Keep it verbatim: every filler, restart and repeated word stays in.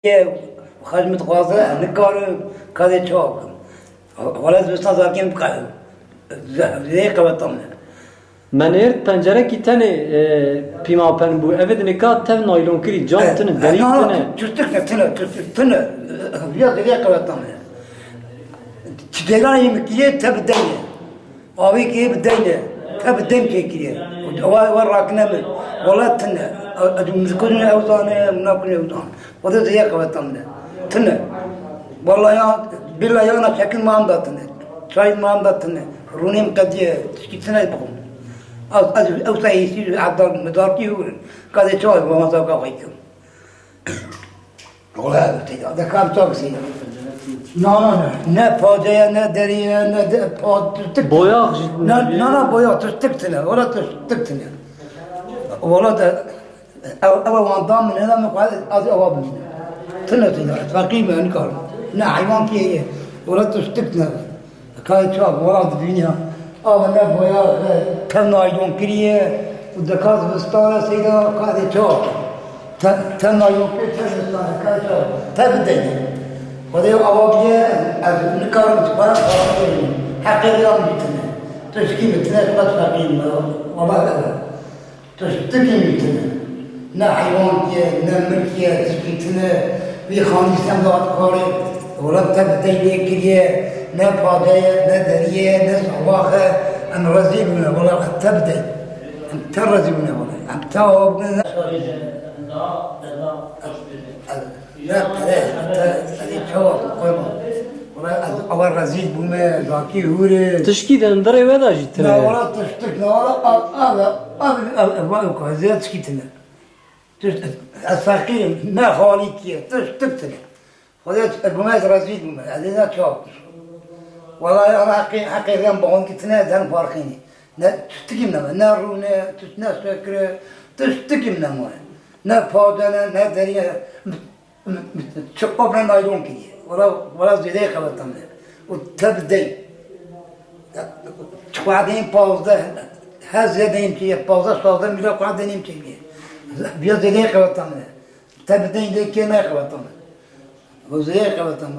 Ye, xecmit xwaze, nikarim, kadê çawa kim. Wala zivistan zarkên bika-, ze-, zê qeweta min. Menêr pencerekî tenê, e, pîmapen bû. Ev ê di nika tev naylonkirî, cam tine, derî tine. Tiştik ne, tine, tiştik tine. Ya zêdê qeweta min. Çi ceyran yê min kiriye, te bi deyne. Avê kê bi deyne, te bi dem çêkiriye. Ewa, ewa rakine min. Wala tine. Ez mirkûnê ew zane, minakûnê ew zane. Xwedê zêya qeweta min e. Tine. Wala ya, bila yana şekil mam da tine. Çay mam da tine. Rûnê min qediye. Tişkî tine bixwim. Ez, ez, ew sehîsî, evdar, midarkî hûr in. Kadê çawa bi mazaka xwe kim. Ola, de kam çok şey. Na, na, na. Ne paceye, ne deriye, ne de pa-, tiştik. Boyak jî. Na, na, na, boyak, tiştik tine. Ola tiştik tine. Ola da, ev, ev wan dam ne, ne, ne, az ava bin. Tine tine, fakir mi, nikar. Ne hayvan ki ye. Ola tiştik tine. Kay çawa wala dibîne ya. Ava ne boya, e, tev naylon kiriye û deka zivistane seyda kadê çawa. Te, tev naylon kiriye, tev zivistane, kay çawa. Te bideyne. Xwedê ava bîye, ez nikarim ji para para bideyne. Heqê vê ya min tine. Tişkî min tine, ez qet feqîr me. Wala, e, Tiştikî min tine. Ne heywankî ye, ne mirkî ye, tişkî tine. Vî xanî sem de hat karê, wela te bi dey lê kiriye, ne pade ye, ne derî ye, ne sawax e. Em rezîl bûne, wela te bi dey. Em te rezîl bûne, wela. Em te awa bûne, ne. Ne pere, te, te çawa, koyma. Wala ez awa rezîl bûme, zakî hûrê. Tişkî de hundirê we de jî tine. Na wala tiştik, na wala av, av, av, av, av, av, zêde tişkî tine. Tiş-, ez feqîrim, ne xalîkî ye, tiştik tine. Xwedê ez bûme, ez rezîl bûme, ez ê ne çawa. Wala ya heqê, heqê rem bankî tine, ez hem farqînî. Ne tiştikî ne, ne rûne, tiş-, ne şekre, tiştikî ne moye. Ne pade ne, ne derî ye. Çi qopne naylon kiriye. Wala, wala zêdeyê qeweta min e. Û te bi dey. Çi xwe deyên pazdeh, her zêdeyên kiriye, pazdeh, şazdeh mîla xwe deyên kiriye. Biya zêdeyê qeweta min e. Te bi dey lê kê ne qeweta min. Û zêdeyê qeweta min.